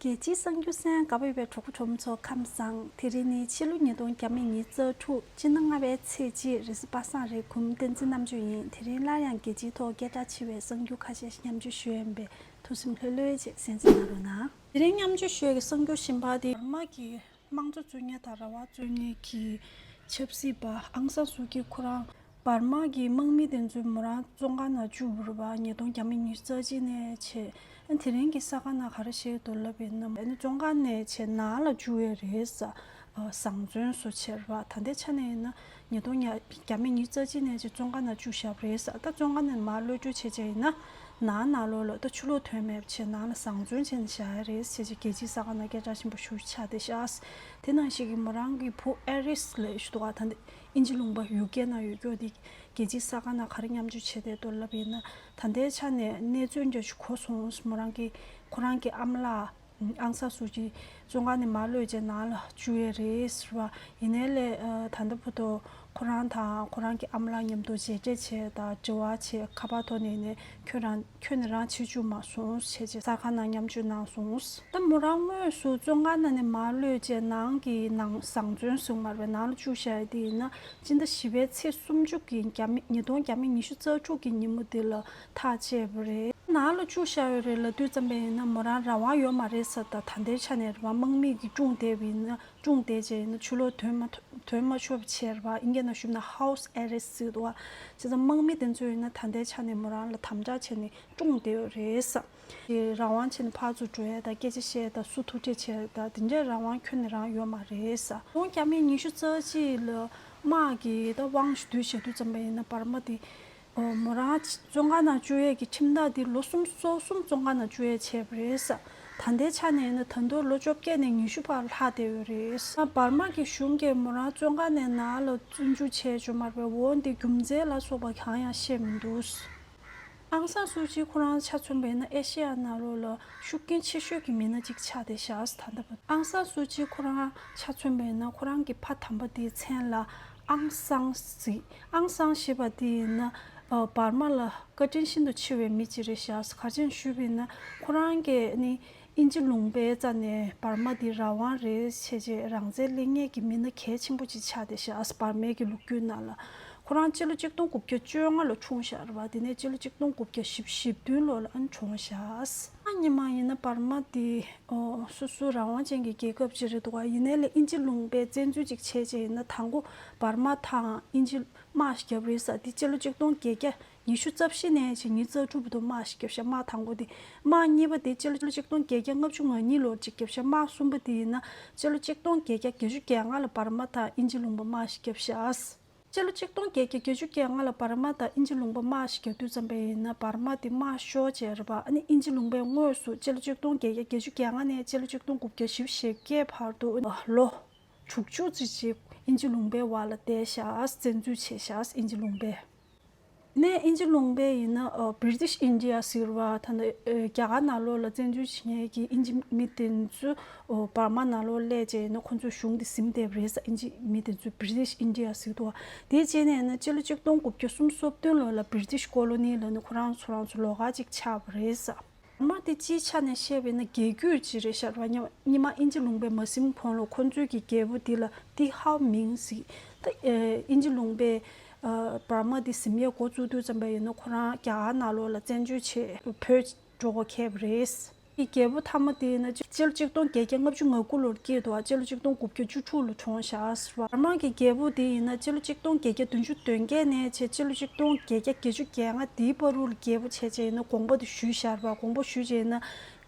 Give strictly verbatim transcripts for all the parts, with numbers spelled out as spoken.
རྒྱལ་སྤྱིའི་གསར་འགྱུར་གསན་ག་པར་ཡོད་པའི་གྲོགས་པོ་གྲོགས་མོ་ཚོ་ཁམས་བཟང་། དེ་རིང་ནི་ཕྱི་ལོ་ཉིས་སྟོང་ཉི་ཤུ་རྩ་དྲུག་སྤྱི་ཟླ་ལྔ་པའི་ཚེས་གཅིག་རེས་གཟའ་པ་སངས་རེད། གུང་བསྟན་འཛིན་རྣམ་དཔྱོད་ཡིན། དེ་རིང་སླར་ཡང་རྒྱལ་སྤྱིའི་ཐོག་སྐད་གྲགས་ཆེ་བའི་གསར་འགྱུར་ཁ་ཤས་ཤིག་མཉམ་སྤྱོད་ཞུ་ཡས་ཡིན་པས་ཐུགས་སེམས་ལྷོད་ལྷོད་བྱས་གསན་གཟིགས་གནང་རོགས་གནང་། དེ་རིང་མཉམ་སྤྱོད་ཞུ་ཡས་ཀྱི་གསར་འགྱུར་གཞན་པ་དེ། འབར་མ་གི་དམངས་གཙོ་རྩོད་མཁན་དང་རང་དབང་རྩོད་མཁན་གྱི་ཆབ་སྲིད་པ་ཨང་སང་སུའུ་ཀི་ཁོ་རང་འབར་མ་གི་དམག་མི་དེ་ཚོས་མོ་རང་བཙོན་ཁང་ནང་བཅུག་པ་རེད་པ། ཉིས་སྟོང་ཉི་ཤུ་རྩ་གཅིག་ནས་བྱས། དེ་རིང་གི་ས་ག་ནང་ག་རེ་བཤད་འདུག་ལབ་པ་ཡིན་ན། ཨ་ནི་བཙོན་ཁང་ནས་བྱས་ནང་ལ་བཅུག་ཡས་རེད་ཟེར། བཟང་བཙོན་བཟོ་བྱས་རེད་པ། ད་ལྟའི་ཆ་ནས་ཡིན་ན་ཉིས་སྟོང་ཉི་ཤུ་རྩ་གཅིག་ནས་བྱས་བཙོན་ཁང་ནང་བཅུག་བཞག་པ་རེད་ཟེར། ད་བཙོན་ཁང་ནས་མར་གློད་གྲོལ་བྱས་བྱས་ཡིན་ན། ནང་ནང་ལོགས་ལ་ད་ཕྱི་ལོགས་ཐོན་མེད་བྱས་ནང་ལ་བཟང་བཙོན་བྱས་ནས་བཞག་ཡ་རེད་ཟེར་བྱས་རྒྱལ་སྤྱིའི་ས་ག་ནང་སྐད་གྲགས་ཆེན་པོ་ཞེ་པོ་ཆགས་བསྡད་ཤག། དེ་ནང་བཞིན་གྱི་མོ་རང་གི་བུ་ཨེ་རིས་ལབ་ཡས་ཤིག་འདུག་ག། ད་འདི་ཨིན་ཇི་ལུང་པ་ཡུ་ཀེ་ནང་ཡོད་རྒྱུ་དེ་རྒྱལ་སྤྱིའི་ས་ག་ནང་ག་རེ་མཉམ་སྤྱོད་བྱས་བསྡད་འདུག་ལབ་པ་ཡིན་ན། ད་ལྟའི་ཆ་ནས་གནས་ཚུལ་འདྲ་ཞིག་གོ་སོང་། མོ་རང་གི་ཁོ་རང་གི་ཨ་མ་ལགས་ཨང་སང་སུའུ་ཀི་བཙོན་ཁང་ནས་མར་གློད་བྱས་ནང་ལ་བཅུག་ཡས་རེད་ཟེར་བ་ཡིན་ནའི་ལས། ད་ལྟ་བར་དུ་ཁོ་རང་དང་ཁོ་རང་གི་ཨ་མ་ལགས་མཉམ་དུ་མཇལ་འཕྲད་བྱས་དང་འབྲེལ་བ་བྱས། ཁ་པར་ཐོག་ནས་ནས་ཁྱོད་རང་ཁྱོད་ནས་རང་ཕྱིར་བཅུག་མ་སོང་བྱས་བྱས་ས་ག་ནང་མཉམ་སྤྱོད་གནང་སོང་། ད་མོ་རང་དངོས་སུ་བཙོན་ཁང་ནང་ནས་མར་གློད་བྱས་ནང་གི་ནང་བཟང་བཙོན་ཟེར་མ་རེད་པས། ནང་ལ་བཅུག་བཞག་ཡས་དེ་ཡིན་ན་སྤྱི་ཟླ་བཞི་པའི་ཚེས་སུམ་ཅུ་གི་ཉིས་སྟོང་ཉི་ཤུ་རྩ་དྲུག་གི་ཉིན་མོ་དེ་ལ་ཐག་བཅད་པ་རེད། ནང་ལ་བཅུག་བཞག་ཡོད་རེད་ལབ་དུས་ཙམ་པ་ཡིན་ན་མོ་རང་རང་དབང་ཡོད་མ་རེད་ཟེར། ད་ད་ལྟའི་ཆ་ནས་རེད་པ། དམག་མི་གིས་བསྲུངས་བསྡད་པ་ཡིན་ན། བསྲུངས་བསྡད་བྱས་ཡིན་ན་ཕྱི་ལོགས་ཐོན་མ་ཐོ་ཐོན་མ་ཆོག་པ་བྱས་རེད་པ། ཨིན་སྐད་ནང་ཞུས་ན་ཧའུ་སི་ཨེ་རེ་སི་ཟེར་འདུག་ག། བྱས་ཙང་དམག་མི་དེ་ཚོ་ཡིན་ན་ད་ལྟའི་ཆ་ནས་མོ་རང་ལ་དམ་དྲག་བྱས་ནས་བསྲུངས་བསྡད་ཡོད་རེད་ཟེར། དེ་རང་དབང་བྱས་ནས་ཕར་ཚུར་འགྲོ་ཡས་དང་སྐད་ཆ་བཤད་ཡས་དང་སུ་ཐུག་འཕྲད་བྱས་དང་དེ་འདྲའི་རང་དབང་ཁྱོན་ནས་རང་ཡོད་མ་རེད་ཟེར། ཉིས་སྟོང་ཉི་ཤུ་རྩ་གཅིག་ལ་དམག་གིས་ད་དབང་ཞུ་བསྡུ་བྱེད་དུས་ཙམ་པ་ཡིན་ན་འབར་མ་དེ། ཨོ། མོ་རང་བཙོན་ཁང་ནང་བཅུག་ཡས་ཀྱི་ཁྲིམས་ཐག་འདི་ལོ་གསུམ་སོ་གསུམ་བཙོན་ཁང་ནང་བཅུག་ཡས་བྱས་པ་རེད་ཟེར། ད་ལྟའི་ཆ་ནས་ཡིན་ན་ད་དུང་ལོ་བཅོ་བརྒྱད་ནས་ཉི་ཤུ་བར་ལྷག་བསྡད་ཡོད་རེད་ཟེར། འབར་མ་གི་གཞུང་གིས་མོ་རང་བཙོན་ཁང་ནས་ནང་ལ་བཙོན་འཇུག་བྱས་ཡོད་མ་རེད་པས། འོ་འདི་རྒྱུ་མཚན་ལ་སོགས་པ་གང་ཡང་བཤད་མི་འདུག། ཨང་སང་སུའུ་ཅི་ཁོ་རང་ཆ་མཚོན་པ་ཡིན་ན་ཨེ་ཤེ་ཡ་ནང་ལོགས་ལ་ཤུགས་རྐྱེན་ཆེ་ཤོས་ཀྱི་མི་སྣ་གཅིག་ཆགས་བསྡད་ཤག་ཟེར། ད་ལྟ་བར་ཨང་སང་སུའུ་ཅི་ཁོ་རང་ཆ་མཚོན་པ་ཡིན་ན་ཁོ་རང་གི་ཕ་དམ་པ་དེའི་མཚན་ལ་ཨང་སང་ཟེར། ཨང་སང་ཞེས་པ་དེ་ཡིན་ན། ཨ། འབར་མ་ལ་བཀའ་དྲིན་ཤིན་ཏུ་ཆེ་བའི་མི་གཅིག་རེད་ཤག། ག་རེ་བྱས་ནས་ཞུས་པ་ཡིན་ན་ཁོ་རང་གིས་ནི་ཨིན་ཇི་ལུང་པའི་རྩ་ནས་འབར་མ་འདི་རང་དབང་རེད་བྱས་བྱས་རང་བཙན་གླེང་མཁན་གྱི་མི་སྣ་གལ་ཆེན་པོ་གཅིག་ཆགས་བསྡད་ཤག། འབར་མའི་གི་ལོ་རྒྱུས་ནང་ལ། ཁོ་རང་སྤྱི་ལོ་གཅིག་སྟོང་དགུ་བརྒྱ་བཅོ་ལྔ་ལ་འཁྲུངས་ཤག་རེད་པ། དེ་ནས་སྤྱི་ལོ་གཅིག་སྟོང་དགུ་བརྒྱ་བཞི་བཅུ་ཞེ་བདུན་ལོ་ལ་ཨ་ནི་གྲོངས་ཤག། ཨ་ཉི་མ་ཡིན་ན་འབར་མ་འདི། ཨོ། སོ་སོ་རང་དབང་ཅན་གྱི་རྒྱལ་ཁབ་ཅིག་རེད་འདུག་ག། ཡིན་ནའི་ལས་ཨིན་ཇི་ལུང་པས་བཙན་འཛུལ་ཅིག་བྱས་བྱས་ཡིན་ན་དང་པོ་འབར་མ་དང་ཨིན་ཇི་དམག་ཞིག་བརྒྱབ་རེད་ཟེར། འདི་སྤྱི་ལོ་གཅིག་སྟོང་བརྒྱད་བརྒྱ་ཉི་ཤུ་རྩ་བཞི་ནས་བྱས་ཉི་ཤུ་རྩ་དྲུག་བར་དུ་དམག་ཞིག་བརྒྱབ་ཤག། དམག་དང་པོ་དེ། དམག་གཉིས་པ་དེ་སྤྱི་ལོ་གཅིག་སྟོང་བརྒྱད་བརྒྱ་ལྔ་བཅུ་ང་གཉིས་ལོར་ཅིག་བརྒྱབ་ཤག། དམག་གསུམ་པ་དེ་ཡིན་ན་སྤྱི་ལོ་གཅིག་སྟོང་བརྒྱད་བརྒྱ་བརྒྱད་ཅུ་གྱ་ལྔ་ལ་འབར་མ་དང་ཨིན་ཇི་ལུང་པ་དམག་ཞིག་བརྒྱབ་ཤག། སྤྱི་ལོ་གཅིག་སྟོང་བརྒྱད་བརྒྱ་བརྒྱད་ཅུ་གྱ་ལྔ་ལ་འབར་མ་དང་ཨིན་ཇི་ལུང་པ་དམག་ཞིག་བརྒྱབ་དུས་ཙམ་པ་ཡིན་ན་འབར་མ་དེ་དམག་ཤོར་བྱས་རེད་པ། ཨ་ནི་ཨིན་ཇི་ལུང་པས་དངོས་སུ་སྤྱི་ལོ་གཅིག་སྟོང་བརྒྱད་བརྒྱ་བརྒྱད་ཅུ་གྱ་ལྔ་ནས་སྤྱི་ལོ་གཅིག་སྟོང་དགུ་བརྒྱ་བཞི་བཅུ་ཞེ་བརྒྱད་བར་དུ་ལོ་དྲུག་ཅུ་ཙམ་ཅིག་ཨིན་ཇི་ལུང་པའི་བར་ལ་བསྡད་ཤག། བཙན་འཛུལ་བྱས་ཤག་ཨིན་ཇི་ལུང་པས། ནས་ཨིན་ཇི་ལུང་པས་ཡིན་ན། ཨ། British India ཟེར་བ་ད་ནི། ཨ། རྒྱ་གར་ནང་ལོགས་ལ་བཙན་འཛུལ་བྱེད་མཁན་གྱི་ཨིན་ཇི་མི་དེ་ཚོ། ཨོ། འབར་མ་ནང་ལོགས་སླེབས་བྱས་ཡིན་ན་ཁོང་ཚོའི་གཞུང་དེ་ཟིན་བསྡད་པ་རེད་ཟེར། ཨིན་ཇི་མི་དེ་ཚོས་British India ཟེར་འདུག་བ། དེ་རྗེས་ནས་ཡིན་ན་སྤྱི་ལོ་གཅིག་སྟོང་དགུ་བརྒྱ་སུམ་ཅུ་སོ་བདུན་ལོ་ལ་British Colony ལ་ནི་ཁོ་རང་ཚོ་རང་ཚོ་ལོགས་ཀ་ཅིག་ཆགས་པ་རེད་ཟེར། འབར་མ་དེ་སྤྱིའི་ཆ་ནས་བཤད་པ་ཡིན་ན་རྒྱལ་རྒྱུད་ཅིག་རེད་ཤག་རེད་པ། སྔོན་མ་ཨིན་ཇི་ལུང་པས་མ་ཟིན་གོང་ལ་ཁོང་ཚོའི་གི་རྒྱལ་པོ་དེ་ལ་ཏི་ཧའོ་མིང་ཟེར། ད། ཨེ། ཨིན་ཇི་ལུང་པས། ཨ། འབར་མ་དེ་ཟིན་ཡས་འགོ་བཙུགས་དུས་ཙམ་པ་ཡིན་ན་ཁོ་རང་རྒྱ་གར་ནང་ལོགས་ལ་བཙན་བྱོལ་བྱས་བྲོས་འགྲོ་དགོས་ཁེལ་བ་རེད། དེའི་རྒྱལ་པོ་མཐའ་མ་དེ་ཡིན་ན་སྤྱི་ལོ་གཅིག་སྟོང་བརྒྱད་བརྒྱ་ལྔ་བཅུ་ང་དགུ་ལོར་སྐྱེས་འདུག་བ། སྤྱི་ལོ་གཅིག་སྟོང་དགུ་བརྒྱ་བཅུ་དྲུག་ལོ་གྲོངས་ཤག་ཟེར་བ། འབར་མ་གི་རྒྱལ་པོ་དེ་ཡིན་ན་སྤྱི་ལོ་གཅིག་སྟོང་བརྒྱད་བརྒྱ་བདུན་ཅུ་དོན་བརྒྱད་ནས་བྱས་སྤྱི་ལོ་གཅིག་སྟོང་བརྒྱད་བརྒྱ་བརྒྱད་ཅུ་གྱ་ལྔ་དེའི་བར་དུ་ལ་རྒྱལ་པོ་བྱས་བྱས་ཡིན་ན་དགོངས་པ་དེ་ཞུས་བཞག་རེད་པ། དགོངས་པ་ཞུས་བྱས་ཡིན་ན་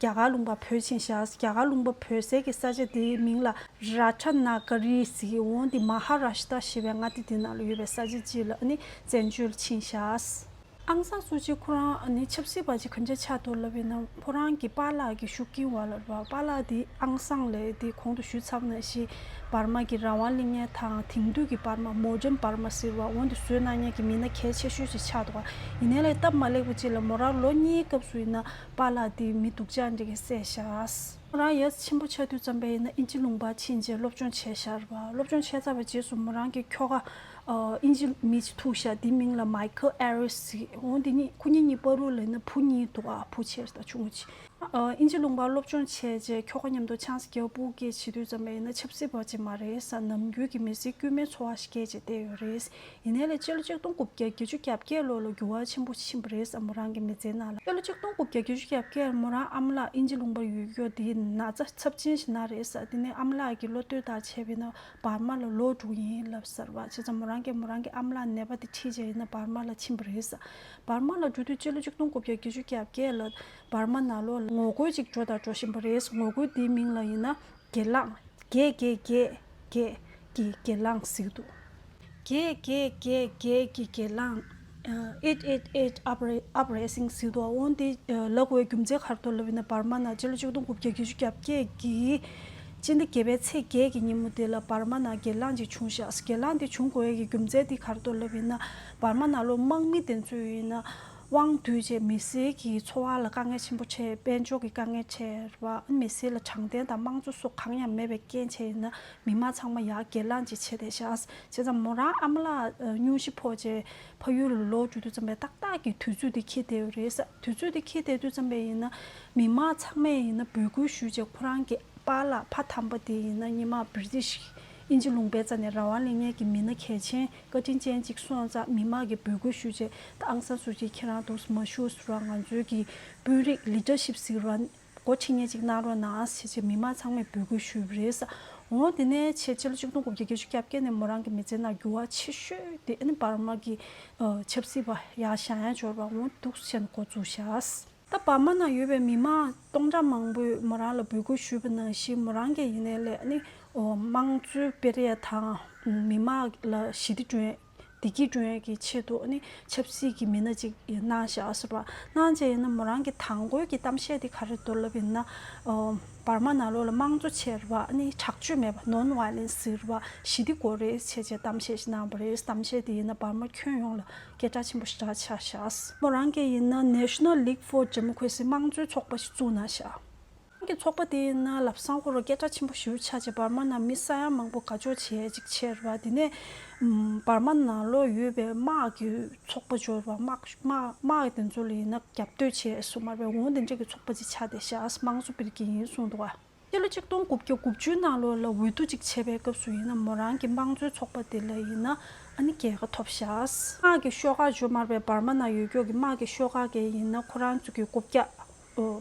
རྒྱ་གར་ལུང་པ་བྲོས་ཕྱིན་ཤག། རྒྱ་གར་ལུང་པ་བྲོས་སའི་གི་ས་ཆ་དེའི་མིང་ལ་ར་ཊ་ན་ག་རི་ཟེར། འོ་འདི་མ་ཧ་ར་ཤི་ཏྲ་ཞེས་པའི་མངའ་སྡེ་དེ་ནང་ལ་ཡོད་པའི་ས་ཆ་ཅིག་ལ་ནི་བཙན་བྱོལ་ཕྱིན་ཤག། ཨང་སང་སུའུ་ཅི་ཁོ་རང་ནི་ཆབ་སྲིད་པ་ཅིག་ག་འདྲ་ཆགས་འདུག་ལབ་པ་ཡིན་ན་ཁོ་རང་གི་པཱ་ལགས་ཀྱི་ཤུགས་རྐྱེན་འོག་ལ་རེད་པ། པཱ་ལགས་དེ་ཨང་སང་ལབ་དེ་གོང་དུ་ཞུས་ཚར་བ་ནང་བཞིན་འབར་མ་གི་རང་དབང་གླེང་མཁན་དང་དེང་དུས་ཀྱི་འབར་མ་Modern Burma ཟེར་བ་འོ་འདི་བཟོས་གནང་མཁན་གྱི་མི་སྣ་གལ་ཆེ་ཤོས་ཅིག་ཆགས་འདུག་ག། ཡིན་ནའི་ལས་སྟབས་མ་ལེགས་པ་ཅིག་ལ་མོ་རང་ལོ་གཉིས་སྐབས་སུ་ཡིན་ན་པཱ་ལགས་དེ་མི་སྡུག་ཅག་འདྲ་གིས་བསད་ཤག། མོ་རང་ཡ་ཆེན་པོ་ཆགས་དུས་ཙམ་པ་ཡིན་ན་ཨིན་ཇི་ལུང་པ་ཕྱིན་རྗེས་སློབ་སྦྱོང་བྱས་ཤག་རེད་པ། སློབ་སྦྱོང་བྱས་ཚར་བའི་རྗེས་སུ་མོ་རང་གི་ཁྱོ་ག་ཨ། ཨིན་ཇི་མི་ཅིག་ཐུག་ཤག། དེའི་མིང་ལ་Michael Harris ཟེར། འོ་འདི་གཉིས་ཁོ་གཉིས་གཉིས་བར་དུ་ལ་ཡིན་ན་བུ་གཉིས་འདུག་ག། བུ་ཆེ་དང་ཆུང་ངུ་ཅིག། ཨ། དབྱིན་ཇི་ལུང་པར་སློབ་སྦྱོང་བྱས་རྗེས་ཁྱོ་ག་མཉམ་དུ་ཆང་ས་རྒྱག་སྤུ་གུ་སྐད་བྱེད་དུས་ཙམ་པ་ཡིན་ན་ཆབ་སྲིད་པ་ཅིག་མ་རེད་ས། ནམ་རྒྱུན་གྱི་མི་ཚེ་དཀྱུས་མའི་འཚོ་བ་ཞིག་སྐྱེལ་བྱས་བསྡད་ཡོད་རེད། ཡིན་ནའི་ལས་སྤྱི་ལོ་ཆིག་སྟོང་དགུ་བརྒྱ་བརྒྱད་ཅུ་གྱ་བརྒྱད་ལོ་ལ་འགྱུར་བ་ཆེན་པོ་ཕྱིན་པ་རེད་ས། མོ་རང་གི་མི་ཚེའི་ནང་ལ། སྤྱི་ལོ་ཆིག་སྟོང་དགུ་བརྒྱ་བརྒྱད་ཅུ་གྱ་བརྒྱད་མོ་རང་ཨ་མ་ལགས་དབྱིན་ཇི་ལུང་པར་ཡོད་སྐྱོ་དེའི་ན་ཚ་ཚབས་ཆེན་ཞིག་ན་རེད་ས། དེ་ནས་ཨ་མ་ལགས་ཀྱིས་བློ་གཏོད་ལྟར་བྱས་པ་ཡིན་ན་འབར་མ་ལ་ལོག་འགྲོ་གི་ཡིན་ལབ་ཟེར་བ། བྱས་ཙང་མོ་རང་གིས་མོ་རང་གི་ཨ་མ་ལགས་ནད་པ་དེ་ཁྲིད་བྱས་ཡིན་ན་འབར་མ་ལ་ཕྱིན་པ་རེད་ས། འབར་མ་ལ་འགྲོ་དུས་སྤྱི་ལོ་ཆིག་སྟོང་དགུ་བརྒྱ་བརྒྱད་ཅུ་གྱ་བརྒྱད་ལ་འབར་མ་ནང་ལོགས་ལ་ངོ་རྒོལ་ཅིག་འགྲོ་དང་འགྲོ་བཞིན་པ་རེད། ངོ་རྒོལ་དེའི་མིང་ལ་ཡིན་ན་སྒེར་ལངས། བརྒྱད་བརྒྱད་བརྒྱད་བརྒྱད་ཀྱི་སྒེར་ལངས་ཟེར་གྱི་འདུག་བརྒྱད་བརྒྱད་བརྒྱད་བརྒྱད་ཀྱི་སྒེར་ལངས། eight eight eight upri- uprising ཟེར་གྱི་འདུག་འོན་ཏེ་ལབ་དགོས་པའི་རྒྱུ་མཚན་ག་རེ་འདུག་ལབ་ཡིན་ན་འབར་མ་ནང་སྤྱི་ལོ་ཆིག་སྟོང་དགུ་བརྒྱ་བརྒྱད་ཅུ་གྱ་བརྒྱད་ཀྱི་སྤྱི་ཟླ་བརྒྱད་པའི་ཚེས་བརྒྱད་ཀྱི་ཉིན་མོ་དེ་ལ་འབར་མ་ནང་སྒེར་ལངས་ཅིག་བྱུང་ཤག་སྒེར་ལངས་དེ་བྱུང་དགོས་ཡས་ཀྱི་རྒྱུ་མཚན་དེ་ག་རེ་འདུག་ལབ་ཡིན་ན་འབར་མ་ནང་ལོགས་དམག་མི་དེ་ཚོས་ཡིན་ན། དབང་སྡུད་བྱས་མི་སེར་གྱི་འཚོ་བ་ལ་དཀའ་ངལ་ཆེན་པོ་འཕྲད། དཔལ་འབྱོར་གྱི་དཀའ་ངལ་འཕྲད་པ། མི་སེར་ལ་དྲང་བདེན་དང་དམངས་གཙོ་སོགས་གང་ཡང་མེད་པའི་རྐྱེན་བྱས་ཡིན་ན་མི་མང་ཚང་མ་ཡར་སྒེར་ལངས་ཅིག་བྱས་བསྡད་ཤག་བྱས་ཙང་མོ་རང་ཨ་མ་ལགས་སྙུང་གཞི་ཕོག་བྱས་ཕ་ཡུལ་ལ་ལོག་འགྲོ་དུས་ཙམ་པའི་ཏག་ཏག་གི་དུས་ཚོད་དེ་འཁེལ་བསྡད་ཡོད་རེད་ས། དུས་ཚོད་དེ་འཁེལ་བསྡད་དུས་ཙམ་པའི་ཡིན་ན་མི་མང་ཚང་མས་ཡིན་ན་འབོད་སྐུལ་ཞུས་བྱས་ཁོ་རང་གི་པཱ་ལགས་ཕ་དམ་པ་དེ་ཡིན་ན་སྔོན་མ་བྷི་རི་ཊིཤ་དབྱིན་ཇི་ལུང་པའི་རྩ་ནས་རང་དབང་ལེན་མཁན་གྱི་མི་སྣ་གལ་ཆེན་བཀའ་དྲིན་ཅན་ཅིག་སོང་ཙང་མི་མང་གིས་འབོད་སྐུལ་ཞུས་བྱས་ད་ཨང་སན་སུ་ཅི་ཁྱེད་རང་འདུག་མ་བཞུགས་ཟེར་བ། ང་ཚོའི་གི་དཔོན་རིགས་ལི་ཌར་ཤིབ་ཟེར་བ་འགོ་ཁྲིད་མཁན་ཅིག་གནང་རོགས་གནང་ཟེར་བྱས་མི་མང་ཚང་མས་འབོད་སྐུལ་ཞུས་པ་རེད་ས། འོ་དེ་ནས་ཆེ་ཕྱི་ལོ་ཆིག་སྟོང་དགུ་བརྒྱ་བརྒྱད་ཅུ་གྱ་བརྒྱད་ནས་མོ་རང་གི་མི་ཚེ་ནང་འགྱུར་བ་ཆེ་ཤོས་དེ་ཨ་ནི་འབར་མ་གི་ཆབ་སྲིད་པ་ཡར་བཞེངས་ཡ་འབྱོར་བ་འོ་འདུག་སེ་འགོ་བཙུགས་ཤག་ད་འབར་མ་ནང་ཡོད་པའི་མི་མང་སྟོང་ཕྲག་མང་པོས་མོ་རང་ལ་འབོད་སྐུལ་ཞུས་པ་ནང་བཞིན་མོ་རང་གིས་ཡིན་ནའི་ལས་ནི་དམངས་གཙོའི་སྤེལ་རེས་དང་མི་མང་ལ་ཞི་བདེ་བསྐྲུན་བདེ་སྐྱིད་བསྐྲུན་ཡས་ཀྱི་ཆེད་དུ་ནི་ཆབ་སྲིད་ཀྱི་མི་སྣ་ཅིག་གནང་བཞག་ཟེར་བ། གནང་རྗེས་ཡིན་ན་མོ་རང་གི་དང་པོའི་གི་གཏམ་བཤད་དེ་ག་རེ་འདུག་ལབ་ཡིན་ན། འབར་མ་ནང་ལོགས་ལ་དམངས་གཙོ་ཆེ་བ་ནི་དྲག་སྤྱོད་མེད་པ་ནོན་ཝའི་ལེན་སི་ཟེར་བ་ཞི་བདེ་དགོས་རེད་ཟེར་བྱས་གཏམ་བཤད་ཅིག་གནང་བ་རེད། གཏམ་བཤད་དེ་ཡིན་ན་འབར་མ་ཁྱོན་ཡོངས་ལ། སྐད་གྲགས་ཆེན་པོ་ཞེ་དྲག་ཆགས་ཤག་མོ་རང་གིས་ཡིན་ན་National League for Democracy དམངས་གཙོའི་ཚོགས་པ་ཞིག་བཙུགས་གནང་ཤག་ཁོང་གི་ཚོགས་པ་དེ་ཡིན་ན་ལམ་སང་ཁོ་རང་སྐད་གྲགས་ཆེན་པོ་ཞེ་པོ་ཆགས་བྱས་འབར་མ་ནང་མི་ས་ཡ་མང་པོ་དགའ་ཕྱོགས་བྱས་ཅིག་ཆགས་རེད་པ། དེ་ནས་འབར་མ་ནང་ལོགས་ཡོད་པའི་དམག་གི་ཚོགས་པ་འབྱོར་བ་དམག་དམག་དམག་དེ་ཚོ་ལ་ཡིན་ན་རྒྱབ་གཏོད་བྱས་སོང་མ་རེད་པས། འོ་དེ་འདྲ་གི་ཚོགས་པ་ཅིག་ཆགས་བསྡད་ཤག་དམངས་གཙོ་སྤེལ་གྱི་ཡིན་གསུངས་འདུག་པ། སྤྱི་ལོ་ཆིག་སྟོང་དགུ་བརྒྱ་དགུ་བཅུ་ནང་ལོགས་ལ་འོས་བསྡུ་ཅིག་བྱས་པའི་སྐབས་སུ་ཡིན་ན་མོ་རང་གི་དམངས་གཙོའི་ཚོགས་པ་དེ་ལ་ཡིན་ན་ཨ་ནི་རྒྱལ་ཁ་ཐོབ་ཤག་དམག་གི་ཤོག་ཁག་འབྱོར་མ་རེད་པས། འབར་མ་ནང་ཡོད་སྐྱོ་གི་དམག་གི་ཤོག་ཁག་གིས་ཡིན་ན་ཁོ་རང་ཚོ་གི་རྐུབ་བཀྱག་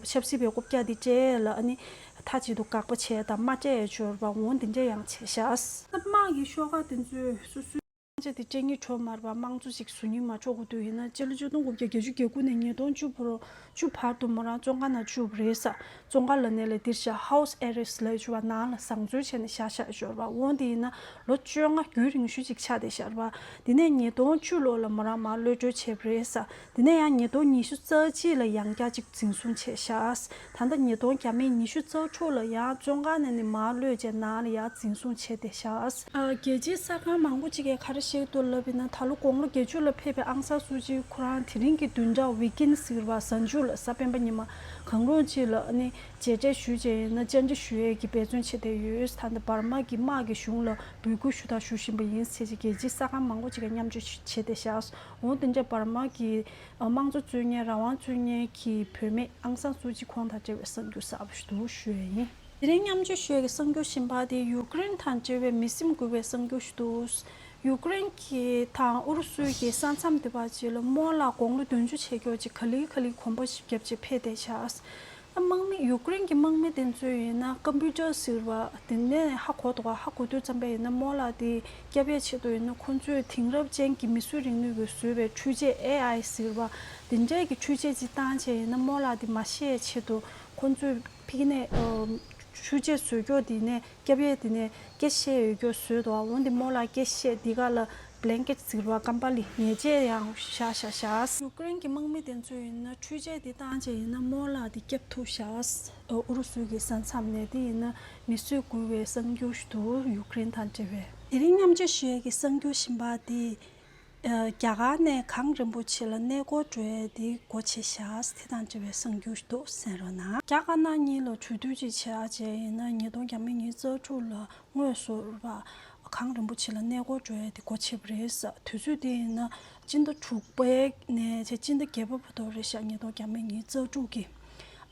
ཆབ་སྲིད་པའི་རྐུབ་བཀྱག་འདི་སྤྲད་ལ་ཨ་ནི་མཐའ་གཅིག་ཏུ་དགག་པ་བྱས་དང་མ་སྤྲད་འབྱོར་བ་འོ་འདི་འདྲ་ཡང་བྱས་ཤག་དམག་གི་ཤོག་ཁག་དེ་ཚོས་སོ་སོའི་དབང་ཆ་དེ་སྤྲད་སྙིང་བྲོ་མ་རེད་པ། དམངས་གཙོ་ཞིག་བཟོ་སྙིང་མ་བྲོ་དགོས་དུས་ཡིན་ན་སྤྱི་ལོ་ཆིག་སྟོང་དགུ་བརྒྱ་བརྒྱད་ཅུ་གྱ་དགུ་ནས་ཉིས་སྟོང་བཅུ་བར་དུ་མོ་རང་བཙོན་ཁང་ནང་བཅུག་པ་རེད་ས། བཙོན་ཁང་ལབ་ནའི་ལས་འདིར་བཞག་ཧའུ་སི་ཨེ་རེ་སི་ལབ་ཡོད་པ། ནང་ལ་བཟང་བཙོན་བྱས་ནས་བཞག་བཞག་ཡོད་པ། འོ་འདི་ཡིན་ན་ལོ་བཅོ་ལྔ་རྒྱུན་རིང་ཤོས་ཅིག་ཆགས་བསྡད་ཤག་པ། དེ་ནས་ཉིས་སྟོང་བཅུ་ལོ་ལ་མོ་རང་མར་གློད་གྲོལ་བྱས་པ་རེད་ས། དེ་ནས་ཡང་ཉིས་སྟོང་ཉི་ཤུ་རྩ་གཅིག་ལ་ཡང་བསྐྱར་ཅིག་འཛིན་བཟུང་བྱས་ཤག་ད་ལྟ་ཉིས་སྟོང་བརྒྱ་མེད་ཉི་ཤུ་རྩ་དྲུག་ལ་ཡང་བཙོན་ཁང་ནས་ནི་མར་གློད་བྱས་ནང་ལ་ཡང་འཛིན་བཟུང་བྱས་བསྡད་ཤག་རྒྱལ་སྤྱིའི་གསར་ཁང་མང་པོ་ཅིག་གིས་ག་རེ་བཤད་འདུག་ལབ་ཡིན་ན་ད་ལོ་དགུང་ལོ་བརྒྱད་ཅུ་ལ་ཕེབས་པའི་ཨང་སང་སུའུ་ཅི་ཁོ་རང་དེ་རིང་གི་བདུན་ཕྲག་ཝིག་ཨེན་ཟེར་བ་གཟའ་མཇུག་ལ་གཟའ་སྤེན་པ་ཉི་མ་གང་རུང་ཅིག་ལ་ནི་མཇལ་འཕྲད་ཞུས་བྱས་ཡིན་ན་བཅར་འདྲི་ཞུ་ཡས་ཀྱི་འབད་བརྩོན་བྱེད་བསྡད་ཡོད། ད་ལྟ་འབར་མ་གི་དམག་གི་གཞུང་ལ་འབོད་སྐུལ་ཞུ་དང་ཞུ་བཞིན་པ་ཡིན་ཟེར་གྱི་རྒྱལ་སྤྱིའི་གསར་ཁང་མང་པོ་ཅིག་གིས་མཉམ་སྤྱོད་བྱས་བསྡད་ཤག་འོ་དེ་འདྲ་འབར་མ་གི་དམངས་གཙོ་རྩོད་མཁན་རང་དབང་རྩོད་མཁན་གྱི་བུད་མེད་ཨང་སང་སུའུ་ཅི་ཁོང་དང་འབྲེལ་བའི་གསར་འགྱུར་གསར་པ་ཞིག་འདུག་ཞུ་ཡས་ཡིན། དེ་རིང་མཉམ་སྤྱོད་ཞུ་ཡས་ཀྱི་གསར་འགྱུར་གཞན་པ་དེ་ཡུཀ་རེན་དང་འབྲེལ་བའི་མི་སེམས་འགུལ་བའི་གསར་འགྱུར་ཞིག་འདུག་ཡུཀ་རེན་གྱི་དང་ཨུ་རུ་སུའི་གི་ས་མཚམས་དེ་པ་ཅིག་ལ་རྨོ་ལགས་དགུང་ལོ་བདུན་ཅུ་བྱས་ཀྱོག་ཅིག་ག་ལེ་ག་ལེ་གོམ་པ་ཞིག་བརྒྱབ་བྱས་ཕེབས་བསྡད་ཤག་དམག་མི་ཡུཀ་རེན་གྱི་དམག་མི་དེ་ཚོས་ཡིན་ན་ཀམ་པུ་ཊར་ཟེར་བ་དེ་ནས་ཧ་གོ་འདུག་ཧ་གོ་དུས་ཙམ་པ་ཡིན་ན་རྨོ་ལགས་དེ་སྐྱོབ་ཡས་ཆེད་དུ་ཡིན་ན་ཁོ་ཚོས་དེང་རབས་ཅན་གྱི་མིས་བཟོས་རིག་ནུས་ཀྱིས་བཟོས་པའི་འཕྲུལ་ཆས་ཨེ་ཨའི་ཟེར་བ་དེ་འདྲས་ཀྱི་འཕྲུལ་ཆས་ཅིག་བཏང་བྱས་ཡིན་ན་རྨོ་ལགས་དེ་མ་ཤི་ཡས་ཆེད་དུ་ཁོ་ཚོས་ཕ་གི་ནས་འཕྲུལ་ཆས་བཟོས་ཀྱོག་དེ་ནས་སྐྱོབ་ཡས་དེ་ནས་སྐད་བཤད་ཡོད་ཀྱོག་བཟོས་འདུག་འོན་ཏེ་རྨོ་ལགས་སྐད་བཤད་འདི་ག་ལ་བྷི་ལན་ཀེཊ་ཟེར་བ་ཀམ་པ་ལི་ཉལ་ཆས་ཡང་བཞག་བཞག་བཞག་ཡུཀ་རེན་གྱི་དམག་མི་དེ་ཚོས་ཡིན་ན་འཕྲུལ་ཆས་འདི་བཏང་བྱས་ཡིན་ན་རྨོ་ལགས་འདི་སྐྱོབ་ཐུབ་བཞག་ཨུ་རུ་སུ་གི་ས་མཚམས་ནས་དེ་ཡིན་ན་མི་གསོད་འགུལ་བའི་གསར་འགྱུར་ཞིག་འདུག་ཡུཀ་རེན་དང་འབྲེལ་བའི། དེ་རིང་མཉམ་སྤྱོད་ཞུ་ཡས་ཀྱི་གསར་འགྱུར་གཞན་པ་དེ། རྒྱ་གར་ནས་གངས་རིན་པོ་ཆེ་ལ་གནས་སྐོར་འགྲོ་ཡས་དེ་སྒོ་ཕྱེ་བཞག་དེ་དང་འབྲེལ་བའི་གསར་འགྱུར་ཞིག་འདུག་གསན་རོགས་གནང་། རྒྱ་དཀར་ནག་གཉིས་ལ་གྲོས་བསྡུར་ཅིག་བྱས་བྱས་ཡིན་ན་ཉིས་སྟོང་བརྒྱ་མེད་ཉི་ཤུ་རྩ་དྲུག་ལ། དངོས་སུ་ར་གངས་རིན་པོ་ཆེ་ལ་གནས་སྐོར་འགྲོ་ཡས་དེ་སྒོ་ཕྱེ་བ་རེད་ས། དུས་ཚོད་དེ་ཡིན་ན་སྤྱི་ཟླ་དྲུག་པའི་ནས་བྱས་སྤྱི་ཟླ་བརྒྱད་པ་བར་དུ་རེད་ཤག་ཉིས་སྟོང་བརྒྱ་མེད་ཉི་ཤུ་རྩ་དྲུག་གི།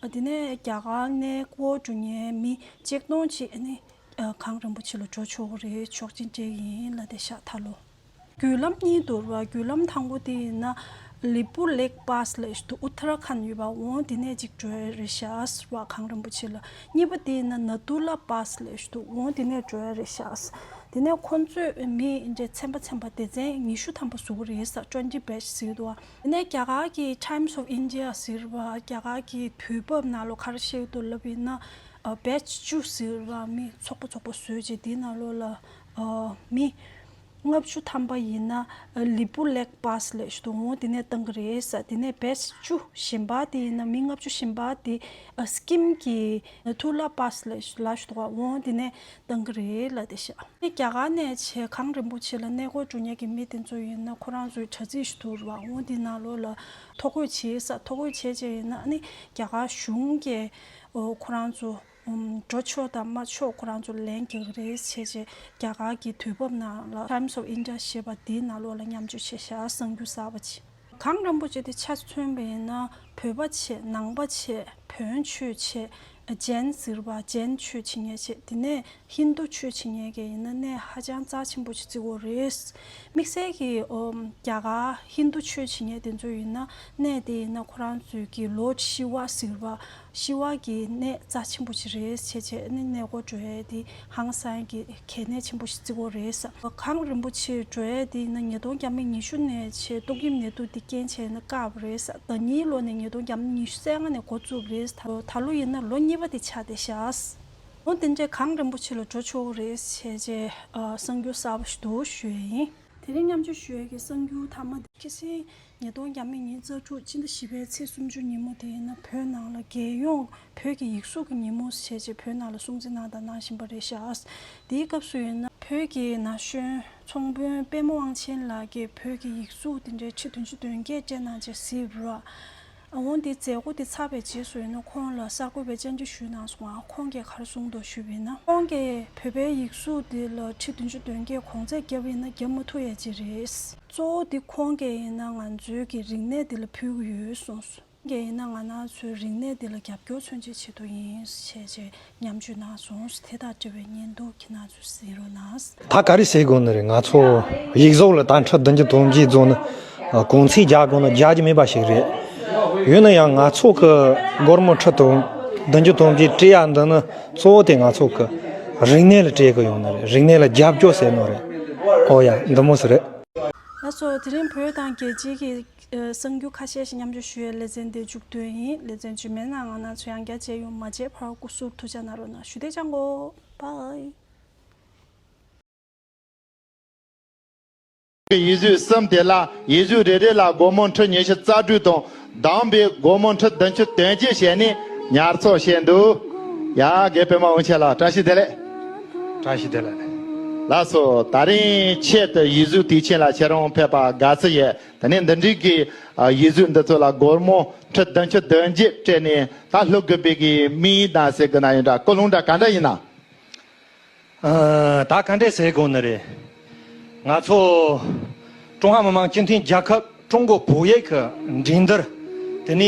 དེ་ནས་རྒྱ་གར་གནས་སྐོར་འགྲོ་མཁན་མི་ཆིག་སྟོང་ཅིག་ཨ་ནི་གངས་རིན་པོ་ཆེ་ལ་འགྲོ་ཆོག་གི་རེད། ཆོག་མཆན་སྤྲད་ཀྱི་ཡིན་ལབ་བསྡད་ཤག་ད་ལོ། བརྒྱུད་ལམ་གཉིས་འདུག་ར། བརྒྱུད་ལམ་དང་པོ་དེ་ཡིན་ན་ལི་པུ་ལེག་པཱས་ལབ་ཞིག་འདུག་ཨུ་ཐ་ར་ཁཱན་ཡོད་པ། འོང་དེ་ནས་ཅིག་འགྲོ་ཡ་རེད་ཤག་ར། གངས་རིན་པོ་ཆེ་ལ། གཉིས་པ་དེ་ཡིན་ན་ནཱ་ཐུ་ལ་པཱས་ལབ་ཞིག་འདུག་འོང་དེ་ནས་འགྲོ་ཡ་རེད་ཤག་དེ་ནས་ཁོང་ཚོས་མི་འདྲ་ཚན་པ་ཚན་པ་སྡེ་ཚན་ཉི་ཤུ་ཐམ་པ་བཟོ་གི་རེད་ས། ཊུ་ཝེན་ཊི་བེ་ཆི་ཟེར་གི་འདུག་བ། དེ་ནས་རྒྱ་གར་གྱི་Times of India ཟེར་བ། རྒྱ་གར་གྱི་དུས་བབ་ནང་ལོགས་ག་རེ་བཤད་ཀྱི་འདུག་ལབ་ཡིན་ན། ཨ། བེ་ཆི་བཅུ་ཟེར་བ། མི་ཚོགས་པ་ཚོགས་པ་བཟོས་བྱས་དེའི་ནང་ལོགས་ལ། ཨ། མི་ལྔ་བཅུ་ཐམ་པ་ཡིན་ན། ཨ། ལི་པུ་ལེག་པཱས་ལབ་ཞིག་འདུག་འོང་དེ་ནས་བཏང་གི་རེད་ས། དེ་ནས་བེ་ཆི་བཅུ་གཞན་པ་དེ་ཡིན་ན། མི་ལྔ་བཅུ་གཞན་པ་དེ། ཨ། སི་ཀིམ་གྱི་ནཱ་ཐུ་ལ་པཱས་ལབ་ཞིག་འདུག་བ། འོང་དེ་ནས་བཏང་གི་རེད་ལབ་བསྡད་ཤག་ཨ་ནི་རྒྱ་གར་ནས་བྱས་གངས་རིན་པོ་ཆེ་ལ་གནས་སྐོར་འགྲོ་མཁན་གྱི་མི་དེ་ཚོ་ཡིན་ན། ཁོ་རང་ཚོའི་དྲ་ཚིགས་ཤིག་འདུག་ར་བ། འོ་དེ་ནང་ལོགས་ལ་ཐོ་འགོད་བྱས་ས། ཐོ་འགོད་བྱས་བྱས་ཡིན་ན། ཨ་ནི་རྒྱ་གར་གཞུང་གིས། ཨོ། ཁོ་རང་ཚོ། ཨམ། འགྲོ་ཆོག་དང་མ་ཆོག་ཁོ་རང་ཚོ་ལན་རྒྱག་གི་རེད་བྱས་བྱས། རྒྱ་གར་གྱི་དུས་བབ་ནང་ལ་Times of India ཞེས་པ་དེའི་ནང་ལོགས་ལ་མཉམ་སྤྱོད་བྱས་ཤག་གསར་འགྱུར་གསར་པ་ཅིག་གངས་རིན་པོ་ཆེ་དེ་ཆ་མཚོན་པ་ཡིན་ན། བོད་པ་བྱས། ནང་པ་བྱས། བོན་ཆོས་བྱས། ཇེན་ཟེར་བ། ཇེན་ཆོས་བྱེད་མཁན་བྱས། དེ་ནས་ཧིན་དུ་ཆོས་བྱེད་མཁན་གྱི་ཡིན་ན་གནས་ཧ་ཅང་རྩ་ཆེན་པོ་ཞིག་བརྩི་གི་རེད། དམིགས་བསལ་གྱི། ཨོ། རྒྱ་གར་ཧིན་དུ་ཆོས་བྱེད་མཁན་དེ་ཚོ་ཡིན་ན། གནས་དེ་ཡིན་ན་ཁོ་རང་ཚོའི་གི་ལོཌ་ཤི་ཝ་ཟེར་བ། ཤི་ཝ་གི་གནས་རྩ་ཆེན་པོ་ཞིག་རེད་བྱས་བྱས། ཨ་ནི་གནས་སྐོར་འགྲོ་ཡས་དེ་ཧང་སང་གི་གལ་གནད་ཆེན་པོ་ཞིག་བརྩི་གི་རེད། གངས་རིན་པོ་ཆེ་འགྲོ་ཡས་དེ་ཡིན་ན་ཉིས་སྟོང་བརྒྱ་མེད་ཉི་ཤུ་ནས་བྱས། ཏོག་དབྱིབས་ནད་དུག་དེ་རྐྱེན་བྱས་ན་བཀག་པ་རེད། ཟླ་གཉིས་ལོ་ནས་ཉིས་སྟོང་བརྒྱ་མེད་ཉི་ཤུ་རྩ་ལྔ་ནས་འགོ་བཙུགས་པ་རེད། ད་ད་ལོ་ཡིན་ན་ལོ་གཉིས་པ་དེ་ཆགས་བསྡད་ཤག་འོ་དེ་འདྲའི་གངས་རིན་པོ་ཆེ་ལ་འགྲོ་ཆོག་གི་རེད་བྱས་བྱས། ཨ། གསར་འགྱུར་གསར་པ་ཞིག་འདུག་ཞུ་ཡས་ཡིན། དེ་རིང་མཉམ་སྤྱོད་ཞུ་ཡས་ཀྱི་གསར་འགྱུར་མཐའ་མ་དེ། ཁ་སང་ཉིས་སྟོང་བརྒྱ་མེད་ཉི་ཤུ་རྩ་དྲུག་སྤྱི་ཟླ་བཞི་པའི་ཚེས་སུམ་ཅུ་ཉིན་མོ་དེ་ཡིན་ན། བོད་ནང་ལ་རྒྱལ་ཡོངས་བོད་ཀྱི་ཡིག་གཟུགས་ཀྱི་ཉིན་མོ་བྱས་བྱས་བོད་ནང་ལ་སྲུང་བརྩི་གནང་དང་གནང་བཞིན་པ་རེད་ཤག་དེའི་སྐབས་སུ་ཡིན་ན། བོད་ཀྱི་ན་གཞོན་ཚོང་དཔོན་པད་མ་དབང་ཆེན་ལགས་ཀྱིས་བོད་ཀྱི་ཡིག་གཟུགས་དེ་འདྲའི་ཁྲི་བདུན་ཅུ་དོན་བརྒྱད་སྤྲད་གནང་བྱས་གཟིགས་རོགས། ཨ། འོ་དེ་མཛད་སྒོ་དེ་ཚར་བའི་རྗེས་སུ་ཡིན་ན། ཁོང་ལ་གསར་འགོད་པས་བཅར་འདྲི་ཞུས་གནང་སོང་ང་། ཁོང་གིས་ག་རེ་གསུངས་འདུག་ཞུས་པ་ཡིན་ན། ཁོང་གིས་བོད་པའི་ཡིག་གཟུགས་དེ་ལ་ཁྲི་བདུན་ཅུ་དོན་བརྒྱད་གོང་ཚད་བརྒྱབ་ཡིན་ན་བརྒྱབ་མ་ཐུབ་ཡ་ཅིག་རེད། གཙོ་བོ་དེ་ཁོང་གིས་ཡིན་ན་ང་ཚོའི་གི་རིག་གནས་དེ་ལ་ཕུལ་གི་ཡོད་གསུངས་སོང་། ཁོང་གིས་ཡིན་ན་ང་རང་ཚོའི་རིག་གནས་དེ་ལ་རྒྱབ་སྐྱོར་མཚོན་ཆེད་བྱེད་དུ་ཡིན་ཞེས་བྱས་མཉམ་སྤྱོད་གནང་སོང་། དེ་དང་འབྲེལ་བའི་བརྙན་ཐུང་ཁྱེད་རང་ཚོས་གཟིགས་རོགས་གནང་། ད་ག་རེ་ཟེར་དགོས་ནི་རེད། ང་ཚོ་ཡིག་གཟུགས་ལ་ད་ཁྲི་བདུན་ཅུ་དོན་བརྒྱད་བཟོ་ནི། ཨ། གོང་ཚད་རྒྱག་དགོས་ན་རྒྱག་རྒྱུ་མེད་པ་ཞིག་རེད། ཡིན་ན་ཡང་ང་ཚོ་གི་སྒོར་མོ་ཁྲི་དོན་བདུན་ཅུ་དོན་བརྒྱད་སྤྲད་ཡ་འདི་ནི་གཙོ་བོ་དེ་ང་ཚོ་གི་རིག་གནས་ལ་སྤྲད་གི་ཡོང་ནི་རེད། རིག་གནས་ལ་རྒྱབ་སྐྱོར་ཟེར་ནོ་རེད། ཨོ་ཡ། འདི་མོ་ཟིག་རེད། ལགས་སོ། དེ་རིང་བོད་དང་རྒྱལ་སྤྱིའི་གི་ཨ། གསར་འགྱུར་ཁ་ཤས་ཤིག་མཉམ་སྤྱོད་ཞུ་ཡའི་ལེ་ཚན་འདི་མཇུག་བསྡུས་ཡིན། ལེ་ཚན་རྗེས་མའི་ནང་ང་རང་ཚོ་ཡང་བསྐྱར་མཇལ་ཡོང་། མ་མཇལ་བར་སྐུ་གཟུགས་ཐུགས་ཅག་གནང་རོགས་གནང་། ཞུ་བདེ་ཅང་གོ། བཱའི། ཡིག་གཟུགས་གསུམ་དེ་ལ་ཡིག་གཟུགས་རེ་རེ་ལ་སྒོར་མོ་ཁྲི་ཉི་ཤུ་རྩ་དྲུག་དང་། བདམས་པའི་སྒོར་མོ་ཁྲི་བདུན་ཅུ་དོན་གཅིག་བྱས་ནས་ཉར་ཚགས་བྱས་འདུག་ཡ། རྒན་པད་མ་དབང་ཆེན་ལགས། བཀྲ་ཤིས་བདེ་ལེགས། བཀྲ་ཤིས་བདེ་ལེགས། ལགས་སོ། ད་རིང་ཆེད་དུ་ཡིག་གཟུགས་དུས་ཆེན་ལ་ཁྱེད་རང་ཕེབས་པ་དགའ་བསུ་ཡོད། དེ་ནས་འདི་འདྲའི་གི་ཡིག་གཟུགས་འདི་ཚོ་ལ་སྒོར་མོ་ཁྲི་བདུན་ཅུ་དོན་གཅིག་སྤྲད་ནས། ད་ལྷོ་དགོན་པའི་གི་མིང་དང་ཟེར་གི་ན་ཡིན་འདྲ། ཀུན་སློང་འདྲ་ག་འདྲ་ཡིན་ན། ཨ། ད་ག་འདྲས་ཟེར་དགོས་ནི་རེད། ང་ཚོ་ཀྲུང་ཧྭ་མི་དམངས་སྤྱི་མཐུན་རྒྱལ་ཁབ་ཀྲུང་གོ་བོད་ཡིག་གི་འགྲན་བསྡུར་དེ་ནས་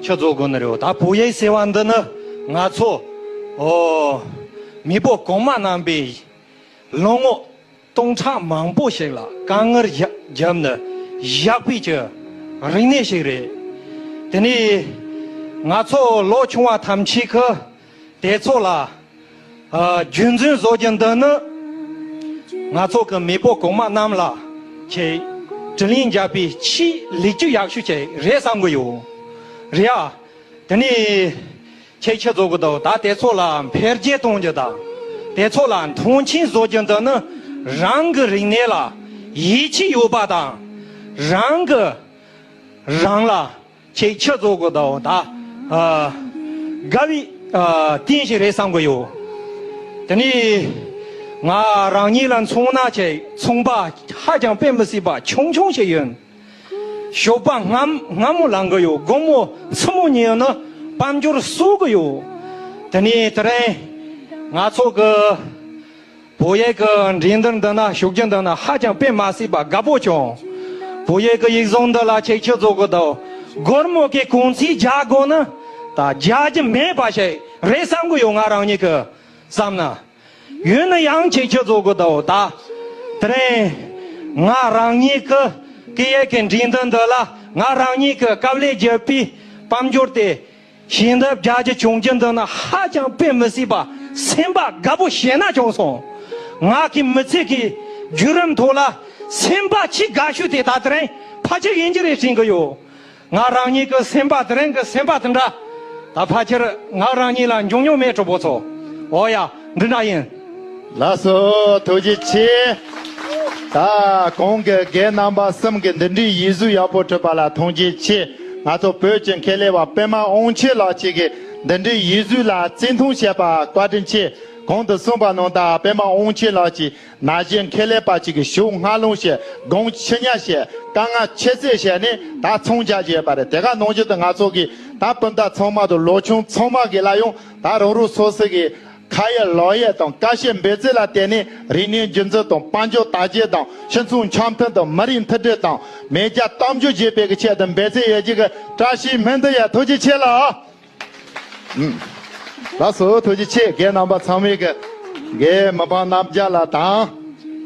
ཆི་ཟེར་དགོས་ནི་རེད། ད་བོད་ཡིག་ཟེར་བ་འདི་ནི་ང་ཚོ། ཨོ། མེས་པོ་གོང་མ་རྣམ་པས་ལོ་ངོ་སྟོང་ཕྲག་མང་པོ་ཞིག་ལ་དཀའ་ངལ་བརྒྱབ་ནས་བཞག་པའི་གི་རིག་གནས་ཤིག་རེད། དེ་ནས་ང་ཚོ་ལོ་ཆུང་བ་ཐམས་ཅད་ཀྱིས་དེ་ཚོ་ལ། ཨ། རྒྱུན་འཛིན་བཟོ་རྒྱུ་འདི་ནི་ང་ཚོ་གི་མེས་པོ་གོང་མ་རྣམས་ལ་ཆེས་དྲིན་ལན་འཇལ་བའི་ཆེས་ལེགས་བཅོས་ཡག་ཤོས་ཅིག་རེད་བསམ་གི་ཡོད། རེད་ཨ། དེ་ནས་ཁྱེད་ཆི་ཟེར་དགོས་འདུག་ད་དེ་ཚོ་ལ་འཕེལ་རྒྱས་གཏོང་རྒྱུ་དང་། དེ་ཚོ་ལ་མཐོང་ཆེན་བཟོ་རྒྱུ་འདི་ནི་རང་གི་རིག་གནས་ལ་ཡིད་ཆེས་ཡོད་པ་དང་། རང་གི་རང་ལ་ཁྱེད་ཆི་ཟེར་དགོས་འདུག་ད། ཨ། དགའ་བའི། ཨ། རྟེན་ཞིག་རེད་བསམ་གི་ཡོད། དེ་ནས་ང་རང་ཉིད་ལ་མཚོན་ན་ཆེས་ཚོང་པ་ཧ་ཅང་དཔེ་མི་སྲིད་པ་ཆུང་ཆུང་ཞིག་ཡིན། ཞོགས་པ་སྔ་སྔ་མོ་ལངས་གི་ཡོད། དགོང་མོ་མཚན་མོ་ཉལ་ནས་དཔལ་འབྱོར་གསོག་གི་ཡོད། དེ་ནས་དེ་རིང་ང་ཚོ་གི་བོད་ཡིག་གི་འགྲན་བསྡུར་འདི་ན་ཞུགས་རྒྱུ་འདི་ན་ཧ་ཅང་དཔེ་མི་སྲིད་པ་དགའ་པོ་བྱུང་། བོད་ཡིག་གི་ཡིག་ཚང་འདི་ལ་ཁྱེད་ཆི་ཟེར་དགོས་འདུག་སྒོར་མོ་གི་གོང་ཚད་རྒྱག་དགོས་ན་ ད་རྒྱག་རྒྱུ་མེད་པ་ཞིག་རེད་བསམ་གི་ཡོད། ང་རང་ཉིད་ཀྱི་བསམ་ན། ཡོད་ན་ཡང་ཁྱེད་ཁྱེད་ཚོ་གི་ད་འོ་ད། དེ་རིང་ང་རང་ཉིད་ཀྱི་སྐད་ཡིག་གི་འགྲན་བསྡུར་འདི་ལ་ང་རང་ཉིད་ཀྱི་དཀའ་ལས་བརྒྱབ་པའི་དཔལ་འབྱོར་དེ་ཞལ་འདེབས་རྒྱག་རྒྱུ་བྱུང་རྒྱུ་འདི་ནི་ཧ་ཅང་དཔེ་མི་སྲིད་པ། སེམས་པ་དགའ་པོ་ཞེ་ན་བྱུང་སོང་། ང་གི་མི་ཚེ་གི་བརྒྱུད་རིམ་ཐོག་ལ་སེམས་པ་ཆེས་དགའ་ཤོས་དེ་ད་དེ་རིང་ཕལ་ཆེར་ཡིན་གྱི་རེད་དྲན་གི་ཡོད། ང་རང་ཉིད་ཀྱི་སེམས་པ་དེ་རིང་གི་སེམས་པ་དེ་འདྲ། ད་ཕལ་ཆེར་ང་རང་ཉིད་ལ་འབྱུང་མྱོང་མེད། གྲོགས་པོ་ཚོ། འོ་ཡ། འདི་འདྲ་ཡིན། ལགས་སོ། ཐུགས་རྗེ་ཆེ། ད་གོང་གི་རྒན་རྣམ་པ་གསུམ་གྱིས་འདི་འདྲའི་ཡིག་གཟུགས་ཡག་པོ་བྲིས་པ་ལ་ཐུགས་རྗེ་ཆེ། ང་ཚོ་བོད་ཀྱི་མཁས་ལས་པ་པད་མ་དབང་ཆེན་ལགས་ཀྱིས་འདི་འདྲའི་ཡིག་གཟུགས་ལ་བརྩི་མཐོང་བྱས་པ་བཀའ་དྲིན་ཆེ། གོང་དུ་གསུངས་པ་ནང་ལྟར་པད་མ་དབང་ཆེན་ལགས་ཀྱིས་ན་གཞོན་མཁས་ལས་པ་ཅིག་གི་ཞོགས་སྔ་ལོང་བྱས། དགོང་ཕྱི་ཉལ་བྱས། དཀའ་ངལ་ཆེ་ཚད་བྱས་ནས་ད་ཚོང་རྒྱག་བྱས་པ་རེད། དེ་ག་ནང་བཞིན་དུ་ང་ཚོ་གིས་ད་སྤུན་ཟླ་ཚང་མ་དང་ལོ་ཆུང་ཚང་མ་གི་ལ་ཡང་ད་རང་རང་སོ་སོ་གི་ཁ་ཡ་ལག་ཡ་དང་དཀའ་སྤྱད་འབད་བརྩོན་ལ་བརྟེན་ནས་རིག་གནས་རྒྱུན་འཛིན་དང་། དཔལ་འབྱོར་དར་རྒྱས་དང་། སྤྱི་ཚོགས་འཆམ་མཐུན་དང་། མི་རིགས་མཐུན་སྒྲིལ་དང་། མེས་རྒྱལ་དར་འཕེལ་བྱེད་པའི་གི་ཆེད་དུ་འབད་བརྩོན་ཡོད་རྒྱུ་གི་བཀྲ་ཤིས་སྨོན་འདུན་ཡ། ཐུགས་རྗེ་ཆེ་ལགས། ལགས་སོ། ཐུགས་རྗེ་ཆེ། རྒན་རྣམ་པ་ཚང་མས་གི་རྒན་མི་ཕམ་རྣམ་རྒྱལ་ལགས་དང་།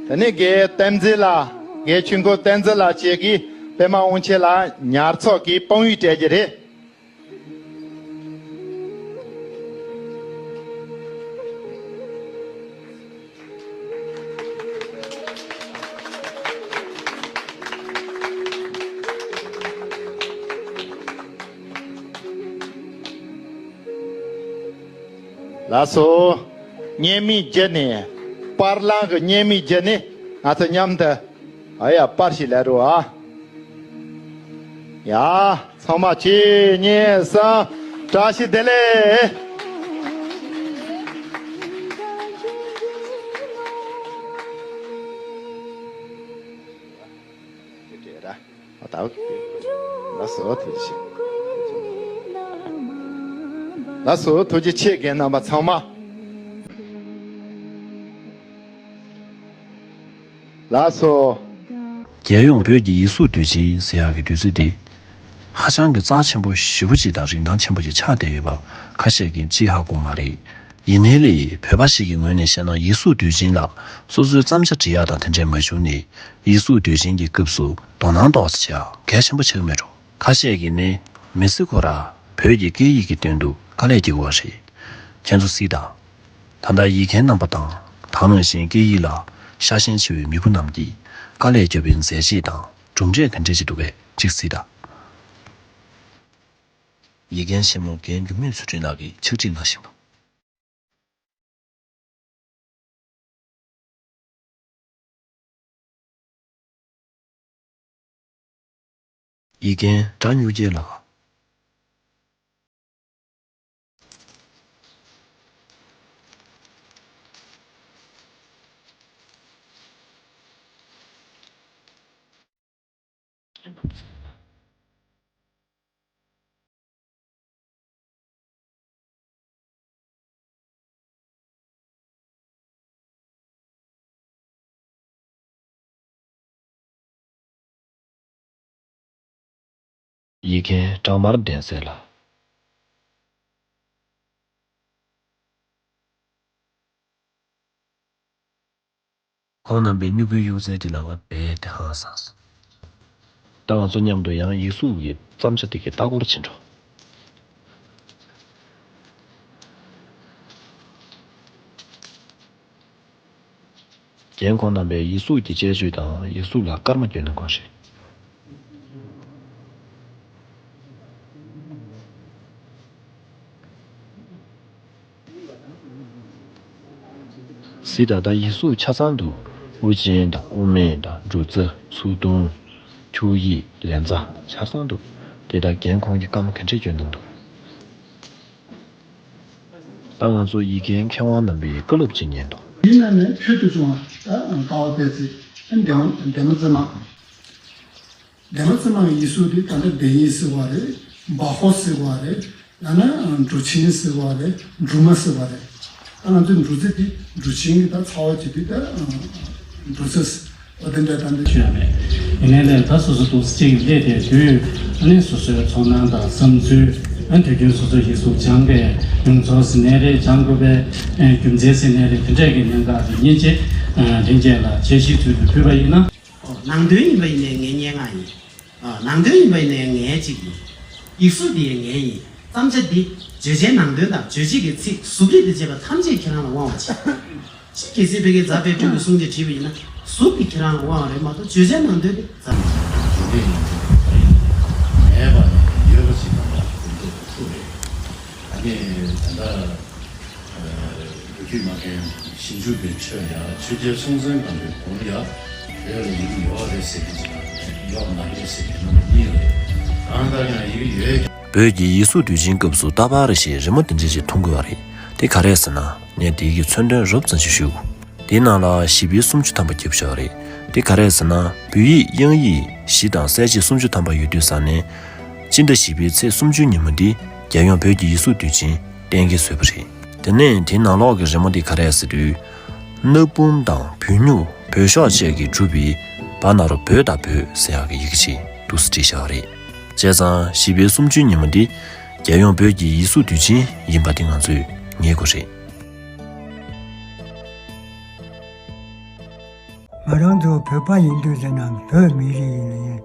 དེ་ནས་རྒན་བསྟན་འཛིན་ལགས། རྒན་ཆོས་འཁོར་བསྟན་འཛིན་ལགས་བཅས་ཀྱིས་པད་མ་དབང་ཆེན་ལགས་ཉར་ཚགས་ཀྱིས་དཔང་ཡིག་སྤྲད་རྒྱུ་རེད། ལགས་སོ། བརྙན་མིག་བརྒྱུད་ནས། པར་ལེན་གྱི་བརྙན་མིག་བརྒྱུད་ནས་ང་ཚོ་མཉམ་དུ། ཨ་ཡ། པར་ཞིག་ལེན་རོགས་ཨ། ཡ། ཚང་མ་གཅིག་གཉིས་གསུམ། བཀྲ་ཤིས་བདེ་ལེགས། ལགས་སོ། ཐུགས་རྗེ་ཆེ། ལགས་སོ། ཐུགས་རྗེ་ཆེ། རྒན་རྣམ་པ་ཚང་མ། ལགས་སོ། རྒྱལ་ཡོངས་བོད་ཀྱི་ཡིག་གཟུགས་དུས་ཆེན་ཟེར་ཡག་གི་དུས་ཚོད་འདི་ཧ་ཅང་གི་རྩ་ཆེན་པོ་ཞེ་པོ་ཅིག་དང་རིན་ཐང་ཆེན་པོ་ཅིག་ཆགས་བསྡད་ཡོད་པ་ཁ་ཤས་ཀྱིས་ཅིག་ཧ་གོ་མ་རེད། ཡིན་ནའི་ལས་བོད་པ་ཞིག་གི་ངོས་ནས་བཤད་ན། ཡིག་གཟུགས་དུས་ཆེན་ལ་སོ་སོའི་བརྩམས་བྱ་འབྲི་ཡག་དང་དེ་འདྲས་མ་བྱུང་ནས། ཡིག་གཟུགས་དུས་ཆེན་གྱི་སྐབས་སུ་དོ་སྣང་ཏོག་ཙམ་བྱེད་ཡག་གལ་ཆེན་པོ་ཆགས་མེད་འགྲོ། ཁ་ཤས་ཀྱིས་ནི་མི་སེར་ཁོ་ར་བོད་ཀྱི་སྐད་ཡིག་གི་དོན་དུ་དཀའ་ལས་རྒྱག་དགོས་པ་རེད། ཁྱེད་ཚོ་གཟིགས་དང་། ད་ལྟ་ཡིག་མཁན་རྣམ་པ་དང་། ད་ནང་བཞིན་སྐད་ཡིག་ལ་ཤ་ཞེན་ཆེ་བའི་མི་བུ་རྣམས་ཀྱིས་དཀའ་ལས་བརྒྱབ་པའི་མཛད་རྗེས་དང་གྲུབ་འབྲས་ག་འདྲས་ཅིག་འདུག་པས་ཅིག་གཟིགས་དང་། ཡིག་མཁན་ཆེན་མོ་རྒན་འགྱུར་མེད་ཚུལ་ཁྲིམས་ལགས་ཀྱིས་ཕྱག་བྲིས་གནང་བཞིན་པ། ཡིག་མཁན་གྲྭ་སྨྱུག་རྒྱལ་ལགས། ཡིག་མཁན་བྲག་དམར་ལྡན་སྲས་ལགས། ཁོང་རྣམ་པའི་སྨྱུ་གུའི་གཡུག་རྩལ་གྱི་ལག་པ་རྦད་དེ་ཧང་སངས་སོང་། ད་ང་ཚོ་མཉམ་དུ་ཡང་ཡིག་གཟུགས་ཀྱི་བརྩམས་བྱ་དེ་གའི་ལྟ་སྐོར་བྱེད་འགྲོ། རྒན་ཁོང་རྣམ་པས་ཡིག་གཟུགས་ཀྱི་དཔྱད་བརྗོད་དང་ཡིག་གཟུགས་ལ་སྐར་མ་བསྐྱོན་གནང་གི་རེད། གཟིགས་དང་། ད་ཡིག་གཟུགས་ཆ་ཚང་འདུག། དབུ་ཅན་དང་དབུ་མེད་དང་འབྲུ་རྩི། ཚུར་གཏོང་། འཁྱུག་ཡིག་ལན་ཚ་ཆ་ཚང་འདུག། དེ་དག་རྒན་ཁོང་གིས་སྐར་མ་ག་འདྲས་བསྐྱོན་གནང་འདུག། ད་ང་ཚོ་ཡིག་མཁན་མཁས་དབང་རྣམ་པའི་བཀའ་སློབ་ཅིག་ཉན་དང་། ཡིན་ན་ནི་ཕུལ་དུ་བྱུང་བ་ད་ཀ་བ་པད་ཚལ། འདན་མ་འདན་མ་རྩེ་མ། འདན་མ་རྩེ་མ་གི་ཡིག་གཟུགས་དེ་ད་ནི་འདན་ཡིག་ཟེར་བ་རེད། སྦ་ཧོ་ཟེར་བ་རེད། ཡང་ན་འབྲུ་ཆེན་ཟེར་བ་རེད། འབྲུ་མ་ཟེར་བ་རེད། ད་ང་ཚོའི་འབྲུ་རྩི་དེ་འབྲུ་ཆེན་གྱི་ད་ཚ་བ་ཅིག་དེ་ད་འབྲུ་རྩི་ཟེར། འོ་དེ་འདྲ་ད་འདི་ཞུ་ཡ་མེད། ཡིན་ནའི་ལས་ད་སོ་སོ་ཏོག་ཙམ་ཅིག་སླེབས་དེ་དུས་ཨ་ནི་སོ་སོའི་ཚོར་སྣང་དང་བསམ་ཚུལ། དུས་རྒྱུན་སོ་སོ་ཡིག་གཟུགས་སྦྱང་པའི་མྱོང་ཚོར་ཟེར་ནའི་རེད། སྦྱང་དགོས་པའི་རྒྱུ་མཚན་ཟེར་ནའི་རེད། དེ་འདྲས་ཀྱི་གནད་འགག་དེ་ཉིན་བྱེད་ལྷན་རྒྱས་ལ་འཆར་གཞི་ཚུལ་དུ་ཕུལ་བ་ཡིན་ན། ནང་དོན་ཡིན་པ་ཡིན་ནའི་ངའི་སྙན་ངག་ཡིན། ནང་དོན་ཡིན་པ་ཡིན་ནའི་ངའི་གཅིག་ཡིན། ཡིག་གཟུགས་འདི་ཡང་ངའི་ཡིན། བརྩམས་བྱ་འདི་བརྗོད་བྱའི་ནང་དོན་དང་རྗོད་བྱེད་ཀྱི་ཚིག་གཟུགས་རིས་དང་བཅས་པ་ཐམས་ཅད་ཁྱེད་རང་ལ་དབང་བ་བྱེད། ཅི་གལ་སྲིད་ཕ་གིའི་རྫ་དཔལ་སྤྲུལ་གྱི་གསུང་དེ་བྲིས་པ་ཡིན་ན་གཟུགས་ཀྱིས་ཁྱེད་རང་ལ་དབང་བ་རེད་མ་གཏོགས་བརྗོད་བྱའི་ནང་དོན་དེ་རྫ། དེ་འདྲ་ཡིན་དུས་ད་ཡིན་མེད་པ་ནས་ཡོད་པ་ཞིག་དང་ཡང་དེ་འདྲ་ཐུག་རེད། ད་ནི་ད་ལྟ་ལོ་རྒྱུས་མ་མཁན་ཞིབ་འཇུག་པའི་ཆོས་ཡ་ཆོས་རྒྱལ་སྲོང་བཙན་སྒམ་པོའི་གོང་ལ་ཡ་བོད་ལ་ཡི་གེ་ཡོད་རེད་ཟེར་གྱི་ཅིག་དང་ཡོད་མ་རེད་ཟེར་གྱི་རྣམ་པ་གཉིས་ཡོད་རེད། གང་ལྟར་ཡང་ཡི་གེ་ཡོད་ཀྱང་། བོད་ཀྱི་ཡིག་གཟུགས་དུས་ཆེན་སྐབས་སུ་རྟ་པར་ཞེས་རི་མོ་དེ་འདྲ་ཞིག་མཐོང་དགོས་པ་རེད། དེ་ག་རེད་ཟེར་ན། ངས་དེའི་གི་མཚོན་དོན་རོབ་ཙམ་ཞིག་ཞུ། དེའི་ནང་ལ་བྱིས་པའི་སུམ་ཅུ་ཐམ་པ་རྒྱབ་བཞག་རེད། དེ་ག་རེད་ཟེར་ན། བོད་ཡིག་དབྱངས་ཡིག་གཞི་དང་གསལ་བྱེད་སུམ་ཅུ་ཐམ་པ་ཡོད་དུས་ཙང་ནས། སྤྱི་ཟླ་བཞི་པའི་ཚེས་སུམ་ཅུ་ཉིན་མོ་འདི་རྒྱལ་ཡོངས་བོད་ཀྱི་ཡིག་གཟུགས་དུས་ཆེན་གཏན་འཁེལ་བཟོས་པ་རེད། དེ་ནས་དེའི་ནང་ལོགས་ཀྱི་རི་མོ་འདི་ག་རེད་ཟེར་དུས། སྣ་བུམ་དང་བོད་སྨྱུག་བོད་ཤོག་བཅས་ཀྱིས་གྲུབ་པའི་བ་ན་རོ་བོད་དང་བོད་ཟེར་ཡག་གི་ཡི་གེ་ཅིག་འདུག་སེ་བྲིས་བཞག་པ་རེད། བྱས་ཙང་བྱིས་པའི་སུམ་ཅུའི་ཉིན་མོ་འདི་རྒྱལ་ཡོངས་བོད་ཀྱི་ཡིག་གཟུགས་དུས་ཆེན་ཡིན་པ་འདི་ང་ཚོས་ངེས་དགོས་རེད། ང་རང་ཚོ་བོད་པ་ཡིན་དུས་ཟེར་ན་བོད་མི་རིགས་ཡིན་ན་ཡང་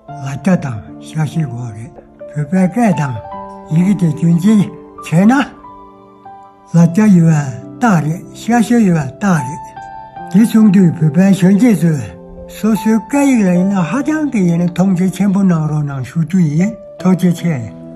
ལ་རྒྱ་དང་ཤ་ཤེད་དགོས་རེད། བོད་པའི་སྐད་དང་ཡི་གེ་དེ་རྒྱུན་འཛིན་བྱས་ན། ལ་རྒྱ་ཡོད་པ་རྟགས་རེད། ཤ་ཤེད་ཡོད་པ་རྟགས་རེད། དེ་གསུང་དུས་བོད་པའི་གཞོན་སྐྱེས་ཚོས་སོ་སོའི་སྐད་ཡིག་ལ་ཡིན་ན་ཧ་ཅང་གི་ཡིན་ན་མཐོང་ཆེན་ཆེན་པོ་གནང་རོགས་གནང་ཞུ་རྒྱུ་ཡིན། ཐུགས་རྗེ་ཆེ།